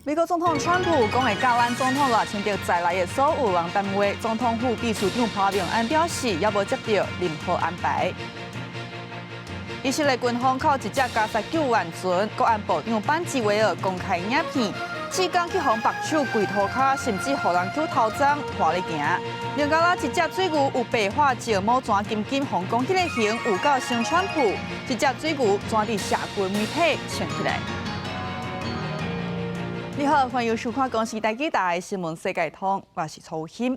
美國總統川普講會佮咱總統賴清德在內的所有人談話，總統府秘書長潘孟安表示，猶無接著任何安排。以色列軍方扣一隻加沙救援船，國安部長班吉維爾公開影片，指講去予縛手跪塗跤，甚至予人搝頭鬃拖咧行。孟加拉一隻水牛有白化症，毛全金金，予人講彼个型有夠像川普，這隻水牛全佇社群媒體衝起來。你好，歡迎收看《公視台語台新聞世界通》，我是曹欣。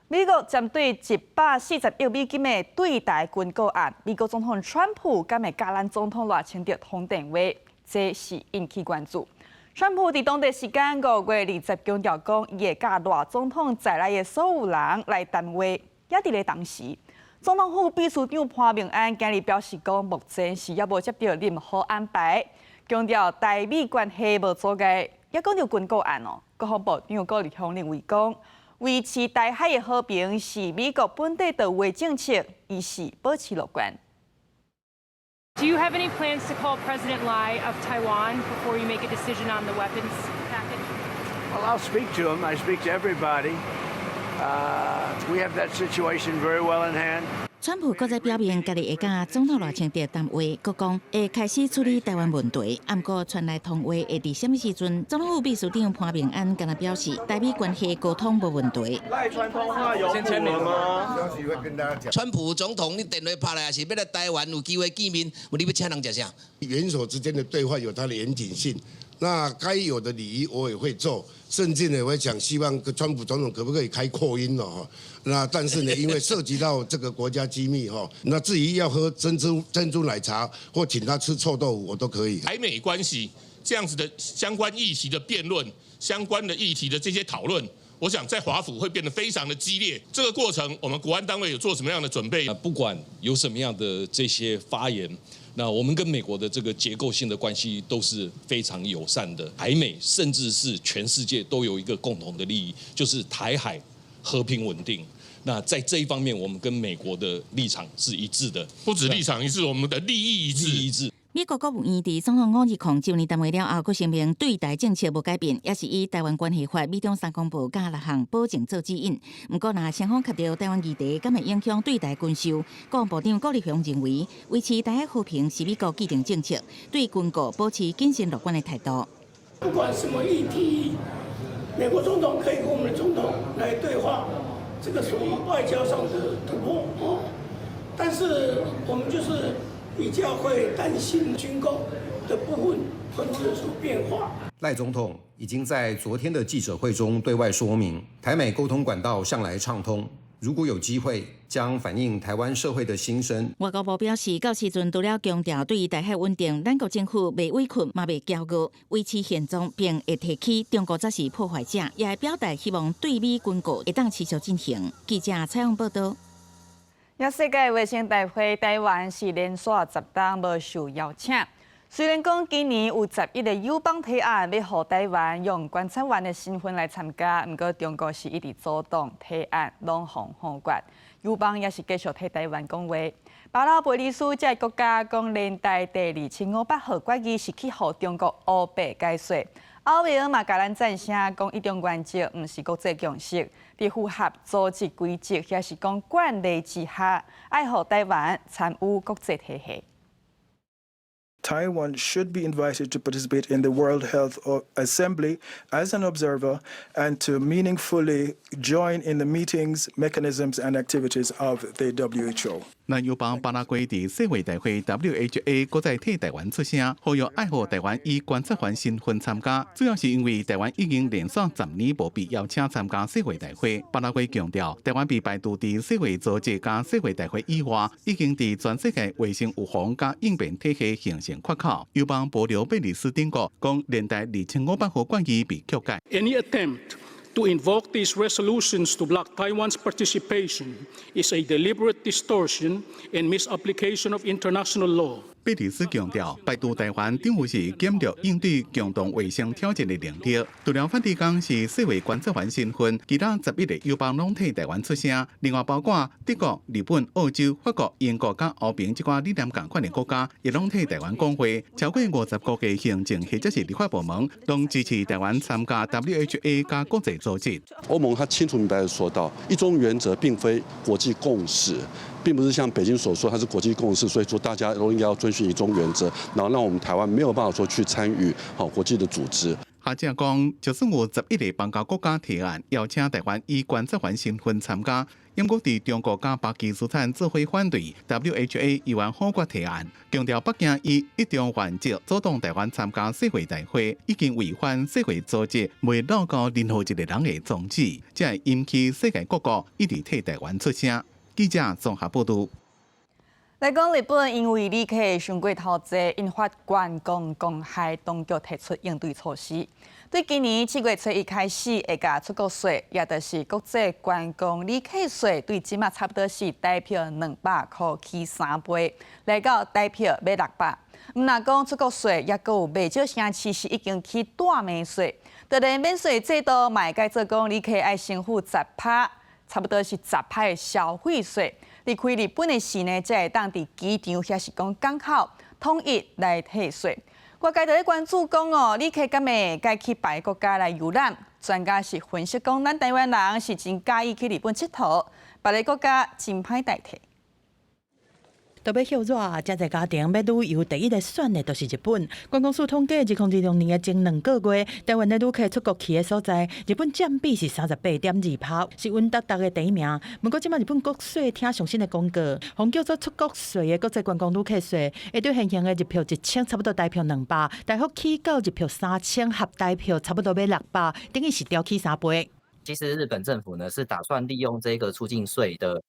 美國針對140億美金的對台軍購案，美國總統川普敢會佮咱總統賴清德通電話，這是引起關注。川普佇當地時間5月20強調講，伊會佮賴總統在內的所有人來談話，也佇咧當時，總統府秘書長潘孟安今日表示講，目前是猶無接著任何安排，強調台美關係無阻礙。也講著軍購案哦，國防部長郭立雄認為講，維持台海的和平是美國本底就有的政策，伊是保持樂觀。 Do you have any plans to call President Lai of Taiwan before you make a decision on the weapons package? Well, I'll speak to him. I speak to everybody. We have that situation very well in hand. 川普閣再表明，家己會佮總統賴清德談話，閣講會開始處理台灣問題。毋過傳來通話會佇啥物時陣？總統府秘書長潘孟安敢若表示，台美關係溝通無問題。賴川通話有先簽名嗎？川普總統，你電話拍來也是欲來台灣有機會見面，你欲請人食啥？元首之間的對話有它的嚴謹性，那該有的禮儀我也會做，甚至呢，我想希望川普總統可不可以開擴音了哈？那但是呢，因為涉及到這個國家機密哈，那至於要喝珍珠珍珠奶茶或請他吃臭豆腐，我都可以。台美關係這樣子的相關議題的辯論，相關的議題的這些討論，我想在華府會變得非常的激烈。這個過程，我們國安單位有做什麼樣的準備？不管有什麼樣的這些發言，那我們跟美國的這個結構性的關係都是非常友善的。台美甚至是全世界都有一個共同的利益，就是台海和平穩定。那在這一方面，我們跟美國的立場是一致的，不止立場一致，我們的利益一致。一致。美國國務院佇總統5月09日談話了後，閣聲明對台政策無改變，也是以台灣關係法、美中三公報佮六項保證做指引。毋過，若雙方卡著台灣議題，敢會影響對台軍售？國防部長郭立雄認為，維持台海和平是美國既定政策，對軍購保持謹慎樂觀的態度。不管什麼議題，美國總統可以跟我們的總統來對話，這個屬於外交上的突破哦。但是我們就是。比較會擔心軍購的部分會不會有什麼變化？賴總統已經在昨天的記者會中對外說明，台美溝通管道向來暢通，如果有機會，將反映台灣社會的心聲。外交部表示，到時陣除了強調對於台海穩定，咱國政府袂委屈嘛袂驕傲，維持現狀，並會提起中國才是破壞者，也會表達希望對美軍購會當持續進行。記者採訪報道。世界衛生大會，台灣是連續10冬無受邀請。雖然講今年有11個友邦提案欲予台灣用觀察員的身份來參加，毋過中國是一直阻擋提案，攏予否決。友邦也是繼續替台灣講話。巴拉貝里斯這個國家講聯大第2500號決議是去予中國烏白解說。歐盟嘛共咱贊聲，講一中原則毋是國際共識，佇符合組織規則，抑是講慣例之下，愛予台灣參與國際體系。 Taiwan should be invited to participate in the World Health Assembly as an observer and to meaningfully join in the meetings, mechanisms, and activities of the WHO. 咱友邦巴拉圭佇世衛大會 WHA 閣再替台灣出聲，呼籲愛予台灣以觀察員身份參加，主要是因為台灣已經連續10年無被邀請參加世衛大會。巴拉圭強調，台灣被排除佇世衛組織佮世衛大會以外，已經佇全世界衛生預防佮應變體系形成缺口。友邦帛琉貝里斯等國講，聯大2500號決議被曲解。 Any attempt to invoke these resolutions to block Taiwan's participation is a deliberate distortion and misapplication of international law. 貝里斯強調，排除台灣政府是減弱應對共同衛生挑戰的能力。除了梵蒂岡是世衛觀察員身份，其他11個友邦攏替台灣出聲。另外包括德國、日本、澳洲、法國、英國佮歐盟這寡理念仝款的國家，也攏替台灣講話。超過50國的行政或者是立法部門，攏支持台灣參加 WHA 佮國際組織。歐盟它清楚明白地說到，一中原則並非國際共識。並不是像北京所說，它是國際共識，所以說大家都應該要遵循一中原則，然後讓我們台灣沒有辦法說去參與好國際的組織。學者講，就算有11個邦交國家提案邀請台灣以觀察員身份參加，毋過佇中國佮巴基斯坦做伙反對 WHA 議員否決提案，強調北京以一中原則阻擋台灣參加世衛大會，已經違反世衛組織袂漏交任何一個人的宗旨，才會引起世界各國一直替台灣出聲。記者綜合報導。來講，日本因為旅客傷過頭濟，引發觀光公害，當局提出應對措施。對今年7月初一開始，會共出國稅，也就是國際觀光旅客稅，對這馬差不多是台票200箍起3倍，來到台票欲600。毋若講出國稅，猶閣有袂少城市是已經起大免稅，就連免稅制度嘛會改做講，旅客愛先付10趴，差不多是10趴的消費稅。離開日本的時呢，才會當佇機場抑是講港口統一來退稅。外界佇咧關注講哦，旅客敢會改去別个國家來遊覽？專家是分析講，咱台灣人是真佮意去日本𨑨迌，別个國家真歹代替。都欲歇熱，遮濟家庭欲旅遊，第一个選的就是日本。觀光署統計，2026年的前2個月，台灣的旅客出國去的所在，日本佔比是38.2%，是穩當當的第一名。毋過，這馬日本國稅廳上新的公告，予叫做出國稅的國際觀光旅客稅，會對現行的日票1000，差不多台票200，大幅起到日票3000，合台票差不多欲600，等於是調起3倍。其實日本政府呢是打算利用這個出境稅的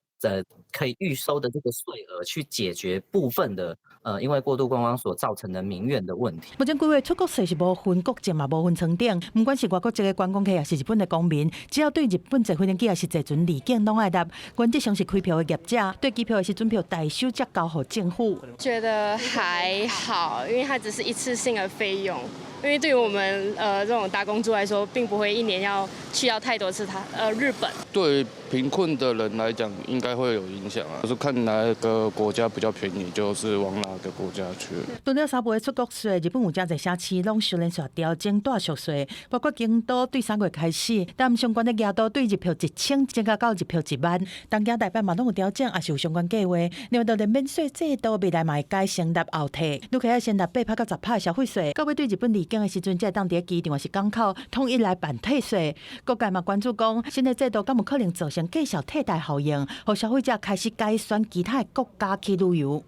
可以預收的這個稅額去解決部分的因為過度觀光所造成的民怨的問題。目前規劃出國稅是無分國籍嘛，無分艙等，毋管是外國籍的觀光客，抑是日本的公民，只要對日本坐飛機抑是坐船離境，攏愛納。原則上是開票的業者，對機票的時陣票代收才交予政府。覺得還好，因為它只是一次性的費用。因為對於我們這種打工族來說，並不會一年要去到太多次他日本。對貧困的人來講，應該會有影響啊。就是看哪個國家比較便宜，就是往哪個國家去。除了3倍的出國稅，日本有誠濟城市攏相連續調整大俗稅，包括京都對3月開始，但相關的額度對日票1000增加到日票1萬。東京、台北嘛攏有調整，也是有相關計劃。另外，就連免稅制度未來嘛會改先納後退，旅客愛先納8趴到10趴的消費稅，到尾對日本離境的時陣，才會當佇機場抑是港口統一來辦退稅。各界嘛關注講，新的制度敢有可能造成價數替代效應，予消費者開始改選其他的國家去旅遊。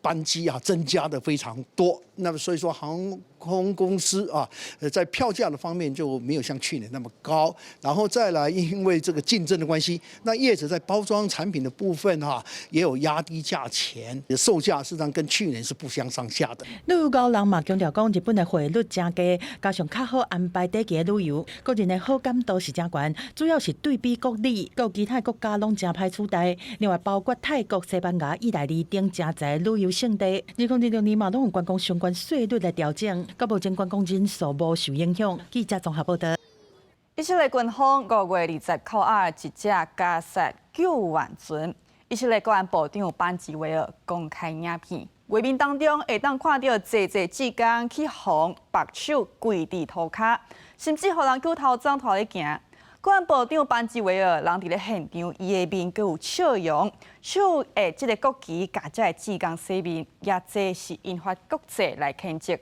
班機啊增加的非常多，那麼所以說航空公司啊，在票價的方面就沒有像去年那麼高。然後再來，因為這個競爭的關係，那業者在包裝產品的部分哈，也有壓低價錢，售價實際上跟去年是不相上下的。旅遊高人嘛強調講，日本的匯率誠低，加上較好安排短期的旅遊，個人的好感度是誠懸，主要是對比國內，閣有其他國家攏誠歹取代。另外，包括泰國、西班牙、意大利等誠濟旅遊勝地。2026年嘛，攏有觀光相關稅率來調整，到目前觀光人數無受影響。記者綜合報導。以色列軍方5月20扣押一隻加薩救援船，以色列國安部長班吉維爾公開影片，畫面當中會當看著濟濟志工去予縛手跪佇塗跤，甚至予人搝頭鬃拖咧行。國安部長班吉維爾人佇咧現場，伊的面閣有笑容，手下這个國旗共這个志工洗面，也這是引發國際來譴責。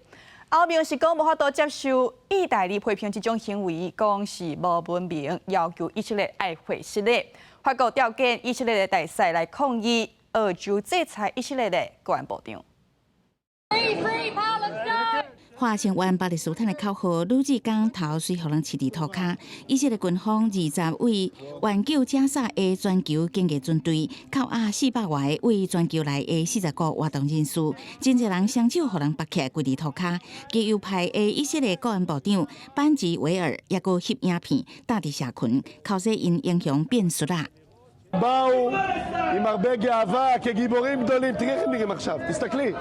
歐盟是講無法度接受意大利批評這種行為，講是無文明，要求以色列愛會失禮。法國調遣以色列的大使來抗議，澳洲制裁以色列的國安部長。 Free, free Palestine! 化成援巴勒斯坦的口號，女志工頭隨予人飼佇塗跤。以色列軍方20位援救加薩的全球緊急船隊，扣押400外个為全球來的40個活動人士，真濟人雙手予人縛起來跪佇塗跤。極右派的以色列國安部長班吉維爾猶閣翕影片，貼佇社群，口說𪜶英雄變術啦。 באו עם הרבה גאווה כגיבורים גדולים, תראי איך הם נראים עכשיו, תסתכלי.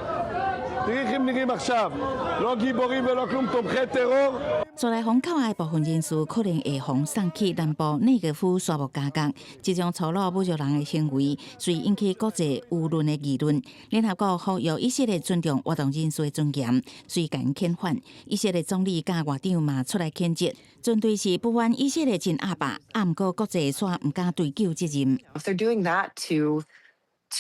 תראי איך הם נראים עכשיו. לא גיבורים ולא כלום, תומכי טרור. 煞來予扣押部分人士可能會予送去南部內格夫沙漠監獄，這種粗魯侮辱人的行為，遂引起國際輿論的議論。聯合國呼籲以色列尊重活動人士的尊嚴，遂共遣返。以色列總理佮外長嘛出來譴責，絕對是不滿以色列真鴨霸，啊，毋過國際煞毋敢追究責任。 If they're doing that to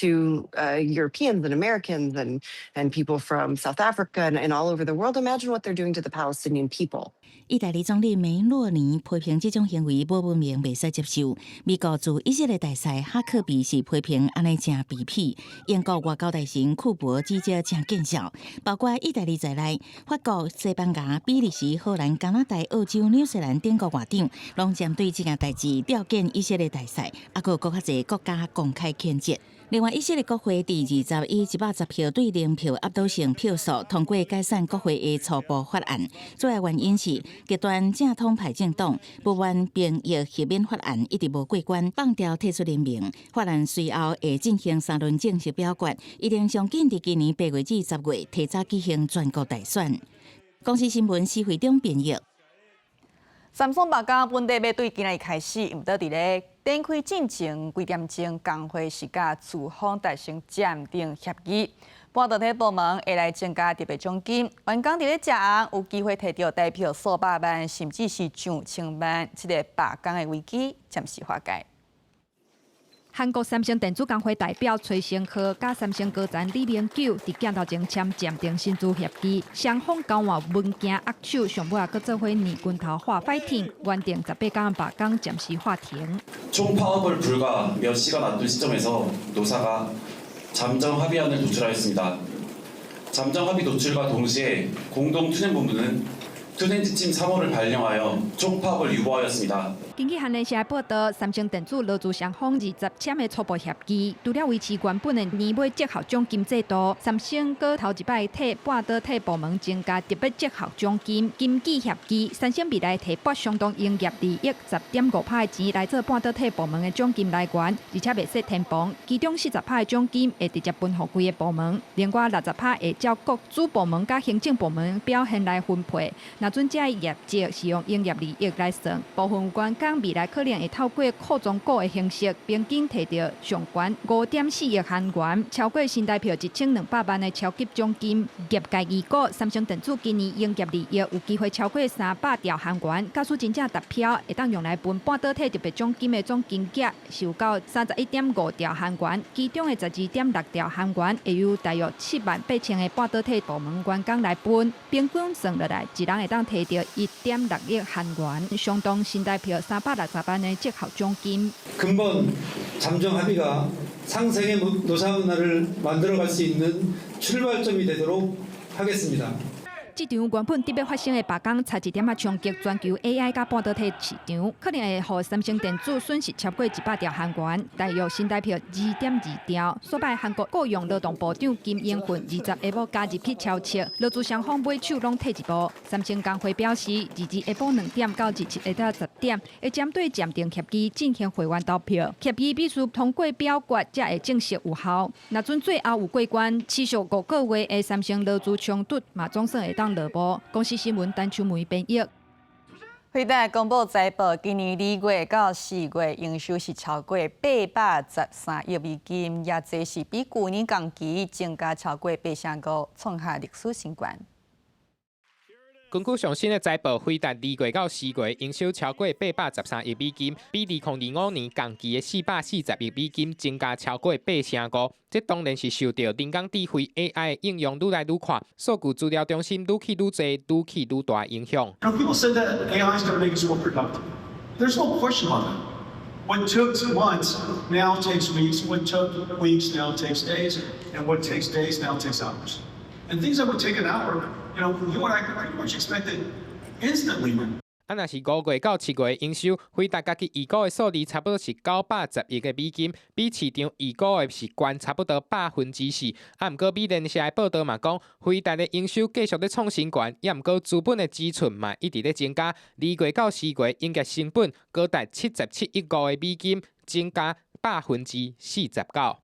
Europeans and Americans and people from South Africa and all over the world, imagine what they're doing to the Palestinian people. 意大利總理梅洛尼批評這種行為無文明，袂使接受。美國駐以色列大使哈克比是批評按呢誠卑鄙。英國外交大臣庫珀指責誠見笑，包括意大利在內，法國、西班牙、比利時、荷蘭、加拿大、澳洲、紐西蘭等國外長，攏針對這件代誌吊見以色列大使，啊，閣有閣較濟國家公開譴責。另外，以色列國會佇20以110票對0票壓倒性票數通過解散國會的初步法案。主要原因是極端正統派政黨不滿兵役赦免法案一直無過關，放掉退出聯盟。法案隨後會進行三輪正式表決，一定上緊佇今年8月至10月提早舉行全國大選。公視新聞施惠中編譯。三星罷工本底欲對今仔日開始，毋過佇咧展開進前幾點鐘，工會是佮資方達成暫定協議，半導體部門會來增加特別獎金，員工佇咧食紅有機會提著台票數百萬，甚至是上千萬，這個罷工的危機暫時化解。韓國三星電子工會代表崔成浩佮三星高層李明久佇鏡頭前簽暫定薪資協議，雙方交換文件握手，上尾仔閣做伙捏拳頭喊 fighting，原定18工罷工暫時喊停。 총파업을 불과 몇 시간 앞둔 시점에서 노사가 잠정 합의안을 도출하였습니다. 잠정 합의 도출과 동시에 공동 투쟁본부는 투쟁 지침 3호를 발령하여 총파업을 유보하였습니다. 根據韓聯社報道，三星電子勞資雙方20簽的初步協議，除了維持原本的年尾績效獎金制度，三星閣頭一擺替半導體部門增加特別績效獎金。根據協議，三星未來提撥相當營業利益10.5趴的錢來做半導體部門的獎金來源，而且袂設天棚。其中40趴的獎金會直接分予規个部門，另外60趴會照各主部門佮行政部門表現來分配。若準這業績是用營業利益來算，部分員工未來可能會透過擴充股的形式，平均提著上懸5.4億韓元，超過新台票1200萬的超級獎金。業界預估，三星電子今年營業利益有機會超過300兆韓元，假使真正達標，會當用來分半導體特別獎金的總金額是有夠31.5兆韓元，其中的12.6兆韓元會由大約7萬8千个半導體部門員工來分，平均算落來，一人會當提著1.6億韓元，相當新台票360萬的績效獎金。 금번 잠정 합의가 상생의 노사 문화를 만들어갈 수 있는 출발점이 되도록 하겠습니다. 這場原本得欲發生的罷工，差一點仔衝擊全球 AI 佮半導體市場，可能會予三星電子損失超過100兆韓元，大約新台票2.2兆。煞擺韓國雇傭勞動部長金英訓20下晡加入去敲尺，勞資雙方尾手攏退一步。三星工會表示，22下晡2點到27下晝10點，會針對暫定協議進行會員投票，協議必須通過表決才會正式有效。若準最後有過關，持續5個月的三星勞資衝突嘛總算會當落幕。公視新聞陳秋梅編譯。輝達公布財報，今年2月到4月營收是超過813億美金，也這是比舊年同期增加超過8成5，創下歷史新高。根據上新的財報，輝達2月到4月營收超過813億美金，比2025年同期的440億美金增加超過8成5。這當然是受著人工智慧 AI 應用愈來愈快，數據資料中心愈起愈濟、愈起愈大影響。 People said that AI is going to make us more productive. There's no question about that. What took months now takes weeks. What took weeks now takes days, and what takes days now takes hours. And things that would take an hour, you and I pretty much expect it instantly. 啊，若是5月到7月營收，輝達家己預估的數字差不多是910億个美金，比市場預估的是懸差不多4%。啊，毋過美聯社的報道嘛講，輝達的營收繼續咧創新懸，也毋過資本的支出嘛一直咧增加。2月到4月營業成本高達77億5個美金，增加49%。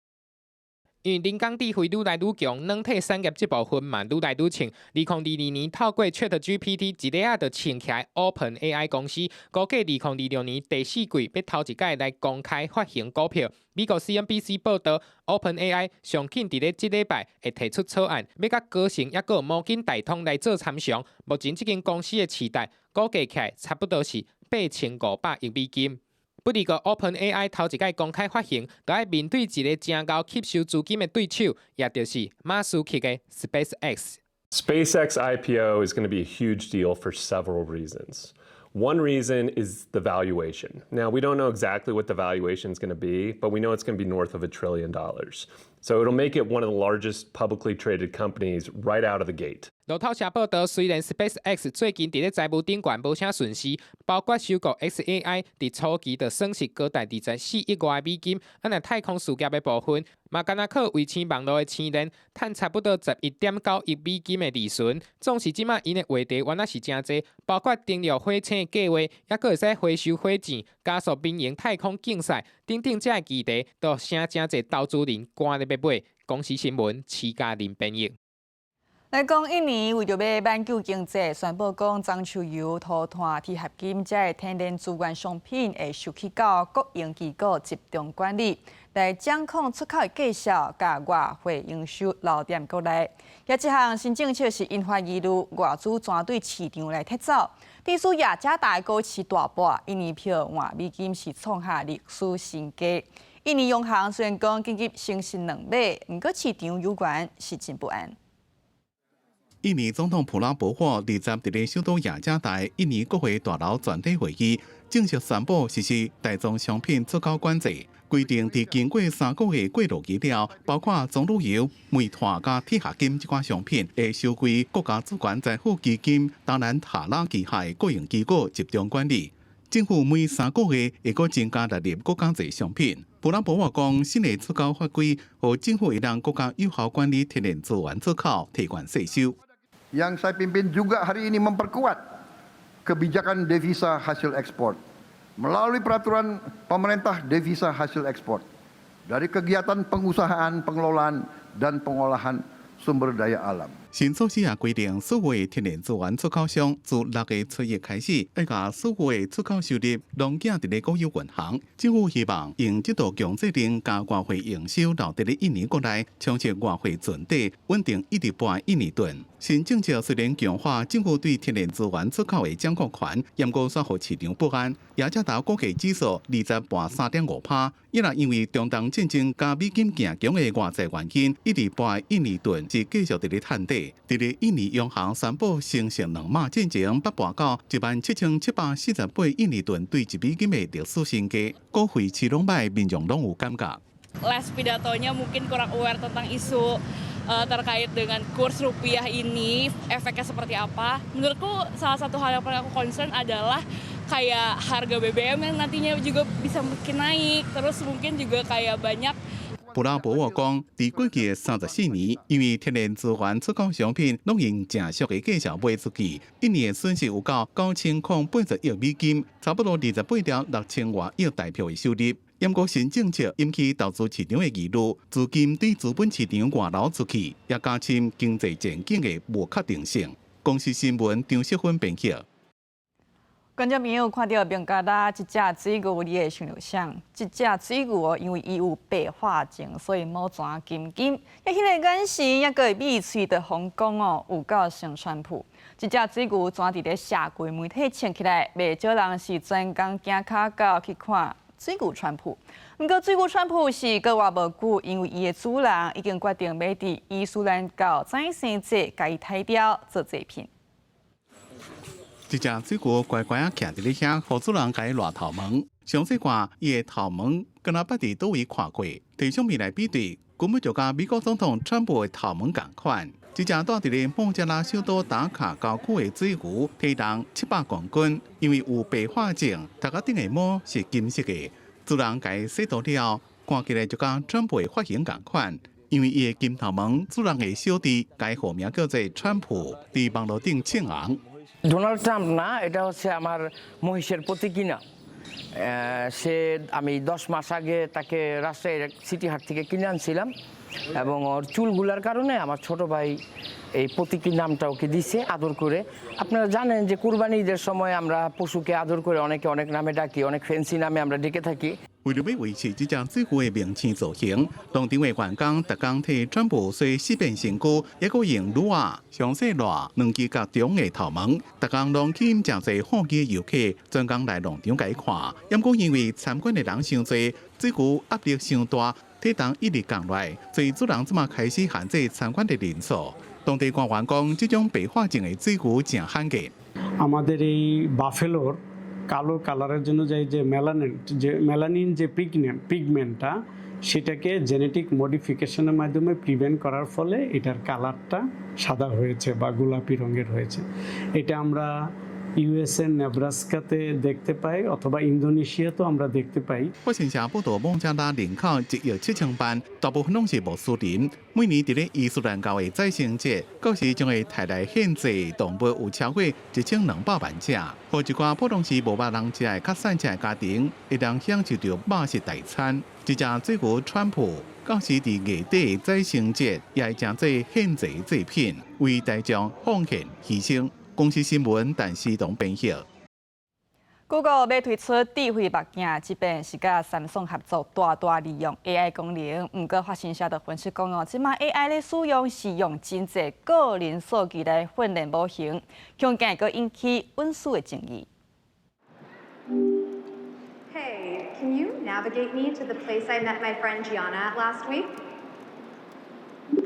因為人工智慧愈來愈強，軟體產業這部分嘛愈來愈衝。2022年透過 ChatGPT 一下仔就衝起來 OpenAI 公司，估計2026年第四季欲頭一擺來公開發行股票。美國 CNBC 報導，OpenAI 上緊佇咧這禮拜會提出草案，欲佮高盛抑閣摩根大通來做參詳。目前這間公司的市值估計起來差不多是8500億美金。不過 OpenAI 頭一擺公開發行，就愛面對一个誠𠢕吸收資金的對手，也就是馬斯克的 SpaceX。 SpaceX IPO is going to be a huge deal for several reasons. One reason is the valuation. Now, we don't know exactly what the valuation is going to be, but we know it's going to be north of $1 trillion. So it'll make it one of the largest publicly traded companies right out of the gate. 路透社報導，雖然 SpaceX 最近佇咧財務頂懸無啥順勢，包括收購 xAI，佇初期就損失高達24億外美金。啊，若太空事業的部分，嘛敢若靠衛星網路的星鏈，趁差不多11.9億美金的利潤。總是這馬𪜶的話題，原來是誠濟，包括登陸火星的計劃，抑閣會使回收火箭，加速民營太空競賽等等，這个議題都成誠濟投資人趕咧欲買。公視新聞，徐嘉玲編譯。來講，印尼為著欲挽救經濟，宣布講棕樹油、塗炭、鐵合金這个天然資源商品會收去到國營機構集中管理，來掌控出口的價數，佮外匯營收留佇國內。這項新政策是引發疑慮，外資轉對市場來撤走。致使雅加達的股市大跌，印尼票換美金是創下歷史新低。印尼央行雖然講緊急升息2碼，毋過市場猶原是真不安。印尼總統普拉博沃二十佇咧首都雅加達印尼國會大樓全體會議正式宣布實施大宗商品出口管制，規定佇經過3個月過濾期了，包括棕櫚油、煤炭佮鐵合金這款商品，會收歸國家主權財富基金達蘭塔拉旗下的國營機構集中管理。政府每3個月會閣增加納入閣較濟商品。普拉博沃講，新的出口法規，予政府會當閣較有效管理天然資源出口，提懸稅收。 Yang saya pimpin juga hari ini memperkuat kebijakan devisa hasil ekspor melalui peraturan pemerintah devisa hasil ekspor dari kegiatan pengusahaan, pengelolaan dan pengolahan sumber daya alam. 新措施也規定，所有的天然資源出口商自6月初1開始，愛共所有的出口收入攏寄佇咧國有銀行。政府希望用這道強制令，共外匯營收留佇咧印尼國內，充實外匯存底，穩定一直撥印尼盾。新政策雖然強化政府對天然資源出口的掌控權，毋過煞予市場不安。雅加達股價指數二十跌3.5%，抑若因為中東戰爭佮美金行強的外在原因，一直撥印尼盾是繼續佇咧趁底。佇咧印尼央行宣布升息2碼進前，捌跋到17,748印尼盾對1美金的歷史新低，股匯市攏䆀，民眾攏有感覺。 Les pidatonya mungkin kurang aware tentang isu terkait dengan kurs rupiah ini efeknya seperti apa. Menurutku salah satu hal yang paling aku concern adalah kayak harga BBM yang nantinya juga bisa mungkin naik, terus mungkin juga kayak banyak 普拉博沃講，佇過去的34年，因為天然資源出口商品攏用誠俗的價數賣出去，一年的損失有到9080億美金，差不多28.6千外億台幣的收入。毋過新政策引起投資市場的疑慮，資金對資本市場外流出去，也加深經濟前景的無確定性。公視新聞張淑芬編輯。觀眾朋友看著孟加拉這隻水牛，你會想著啥？這隻水牛哦，因為伊有白化症，所以毛全金金。彼个眼神，抑閣會美喙就予人講哦，有夠像川普。這隻水牛怎佇咧社群媒體穿起來，袂少人是專工行跤到去看水牛川普。毋過水牛川普是閣活無久，因為伊的主人已經決定欲佇伊斯蘭教宰牲節共伊刣掉做祭品。這隻水牛乖乖仔徛佇咧遐，予主人共伊捋頭毛。上細看，伊的頭毛敢若捌佇佗位看過，提相片來比對，根本就佮美國總統川普的頭毛仝款。這隻蹛佇咧孟加拉首都達卡郊區的水牛，體重700公斤，因為有白化症，頭殼頂的毛是金色的。主人共伊洗塗了，看起來就佮川普的髮型仝款。因為伊的金頭毛，主人的小弟共伊號名叫做川普，佇網路頂聳紅。 Donald Trump না, এটা হচ্ছে আমার মহিষের প্রতি কিনা। সে আমি 10 মাস আগে তাকে রাজশাহীর সিটি হাট থেকে কিনে আনছিলাম। এবং ওর চুলগুলার কারণে আমার ছোট ভাই এই প্রতীকী নামটা ওকে দিছে আদর করে। আপনারা জানেন যে কুরবানি ঈদের সময় আমরা পশুকে আদর করে অনেকে অনেক নামে ডাকি, অনেক ফেন্সি নামে আমরা ডেকে থাকি। 為著欲維持這隻水牛的明星造型，農場的員工逐工替川普洗四遍身軀，抑閣用擼仔上洗熱兩支角長的頭毛，逐工攏吸引誠濟好奇的遊客專工來農場共伊看。毋過因為參觀的人傷濟，水牛壓力傷大，體重一直降落來，所以主人這馬開始限制參觀的人數。當地官員講，這種白化症的水牛誠罕見。 আমাদের এই বাফেলোর কালো কালারের জন্য যে যে মেলানিন যে মেলানিন যে পিগমেন্টটা, সেটাকে জেনেটিক মডিফিকেশনের মাধ্যমে প্রিভেন্ট করার ফলে এটার কালারটা সাদা হয়েছে বা গোলাপি রঙের হয়েছে। এটা আমরা ইউএসএ নেব্রাস্কাতে দেখতে পাই অথবা ইন্দোনেশিয়াতেও আমরা দেখতে পাই। 法新社報導，孟加拉人口1億7千萬，大部分攏是穆斯林。每年佇咧伊斯蘭教的宰牲節，到時將會提來獻祭動物有超過1200萬隻。予一寡普通時無肉通食的較散赤的家庭，會當享受著肉食大餐。這隻水牛川普，到時佇月底的宰牲節，也會成做獻祭祭品，為大眾奉獻犧牲。公視新聞，陳思東編譯。 Google 欲推出智慧目鏡，這擺是佮三星合作，大大利用 AI 功能。毋過法新社就分析講哦，這馬 AI 咧使用是用真濟個人數據來訓練模型，恐驚會閣引起隱私的爭議。 Hey, can you navigate me to the place I met my friend Gianna at last week?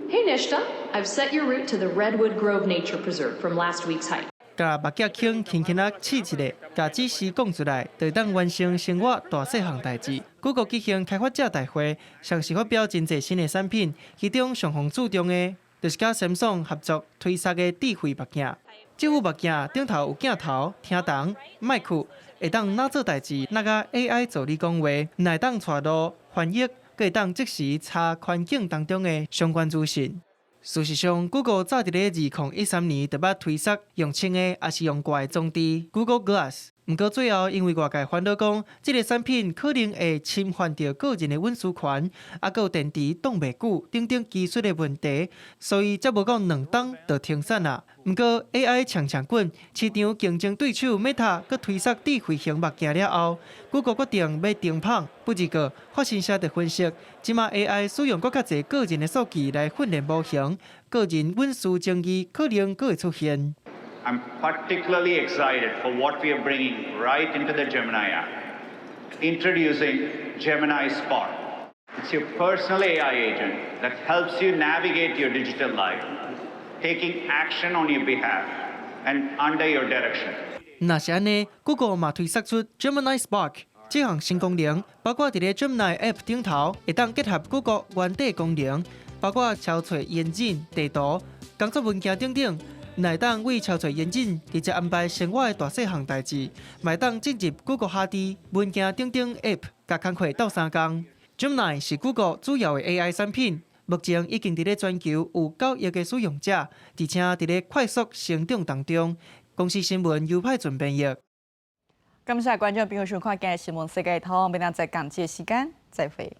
Hey Nishta, I've set your route to the Redwood Grove Nature Preserve from last week's hike. 共目鏡圈輕輕仔試一下，共指示講出來，就會當完成生活大細項代誌。Google 舉行開發者大會，上時發表真濟新的產品，其中上予注重的，就是佮三星合作推出的智慧目鏡。這副目鏡頂頭有鏡頭、聽筒、麥克，會當若做代誌，若佮 AI 助理講話，若會當帶路、翻譯，閣會當即時查環境當中的相關資訊。事實上，Google 早佇咧2013年就捌推出用穿的抑是用掛的裝置 Google Glass，毋過最後因為外界煩惱講，這个產品可能會侵犯著個人的隱私權，抑閣有電池擋袂久等等技術的問題，所以才無夠2冬就停產啦。毋過 AI 強強滾，市場競爭對手 Meta 閣推出智慧型目鏡了後，Google 決定欲停麭。不過，法新社就分析，這馬 AI 使用閣較濟個人的數據來訓練模型，個人隱私爭議可能閣會出現。 I'm particularly excited for what we are bringing right into the Gemini app. Introducing Gemini Spark. It's your personal AI agent that helps you navigate your digital life, taking action on your behalf and under your direction. 若是按呢，Google 嘛推釋出 Gemini Spark 這項新功能，包括佇咧 Gemini App 頂頭，會當結合 Google 原底功能，包括搜尋引擎、地圖、工作文件等等。若會當為搜尋引擎直接安排生活的大細項代誌，嘛會當進入 Google 哈佇文件等等 App，共工課鬥相共。Gemini 是 Google 主要的 AI 產品，目前已經佇咧全球有9億个使用者，而且佇咧快速成長當中。公視新聞尤派準編譯。感謝觀眾朋友收看今日新聞世界通，明仔載仝這個時間再會。